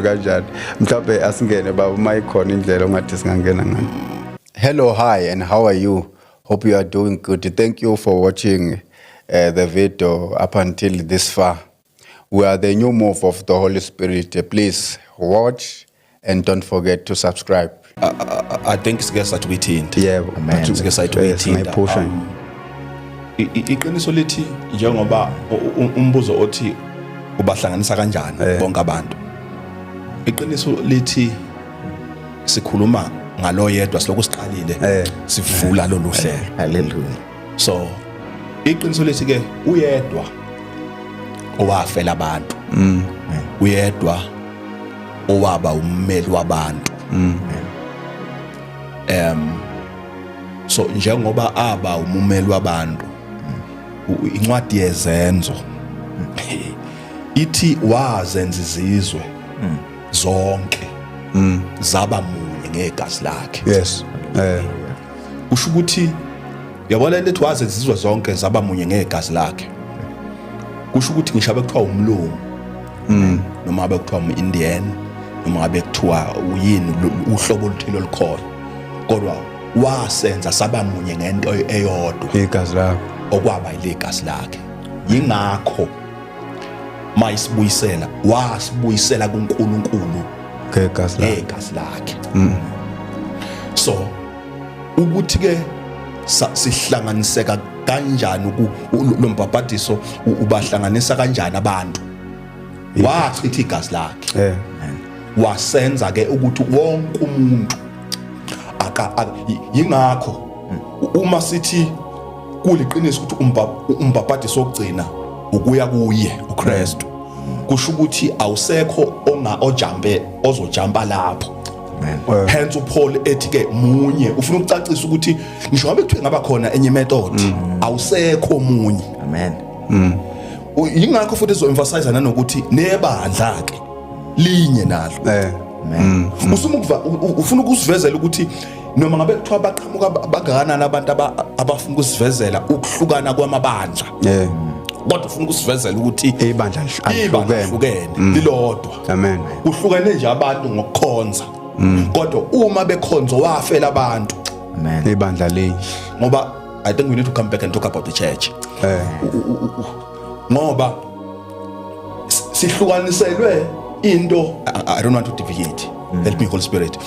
kanjani mhlawumbe asingene baba uma ikhona indlela ongathi singangena ngayo. Hello, hi, and how are you? Hope you are doing good. Thank you for watching the video up until this far. We are the new move of the Holy Spirit. Please watch and don't forget to subscribe. I think sike withinta. Yebo, sike withinta. Iqiniso lithi njengoba umbuzo othi ubahlanganisa kanjani bonke abantu. Iqiniso lithi sikhuluma ngalo yedwa siloku siqalile sivula lo luhlelo. Hallelujah. So iqiniso lithi ke uyedwa owafela abantu. Uyedwa owaba ummeli wabantu. So njengoba aba umumeli wabantu incwadi yezenzo ithi wazenza izizwe zonke zaba munye ngegazi lakhe. Yes. Usho ukuthi yabona lethi wazenza izizwe zonke zaba munye ngegazi lakhe. Kusho ukuthi ngisho abekuthiwa umlungu noma abekuthiwa umu-Indian noma abekuthiwa uyini uhlobo oluthile olukhona kodwa wasenza saba munye ngento eyodwa Igazi lakhe okwaba ilegazi lakhe. Yingakho mayisibuyisela wasibuyisela kuNkulunkulu ngegazi lakhe. So ukuthi ke sihlanganiseka kanjani lo mbhabhadiso ubahlanganisa kanjani abantu wachitha igazi lakhe wasenza ke ukuthi wonke umuntu yingakho uma sithi kuliqiniso ukuthi umbhabhadiso ogcina ukuya kuye uKristu kusho ukuthi awusekho ozojampa lapho. Hence uPaul ethi ke munye ufuna ukucacisa ukuthi ngisho ngabe kuthiwe ngaba khona enye method awusekho munye. Amen. Yingakho futhi ezoemphasize nanokuthi nebandla ke linye nalo. Amen. Ufuna ukusivezela ukuthi noma ngabe kuthiwa baqhamuka bangakanani abantu abafuna ukusivezela ukuhlukana kwamabandla. Kodwa ufuna ukusivezela ukuthi ibandla lihlukene lilodwa. Amen. Kuhlukene nje abantu ngokukhonza. Kodwa uma bekhonzo wafela abantu. Amen. Ibandla linye. Ngoba I think we need to come back and talk about the church. Ngoba sihlukaniselwe into I don't want to deviate. Help me, Holy Spirit.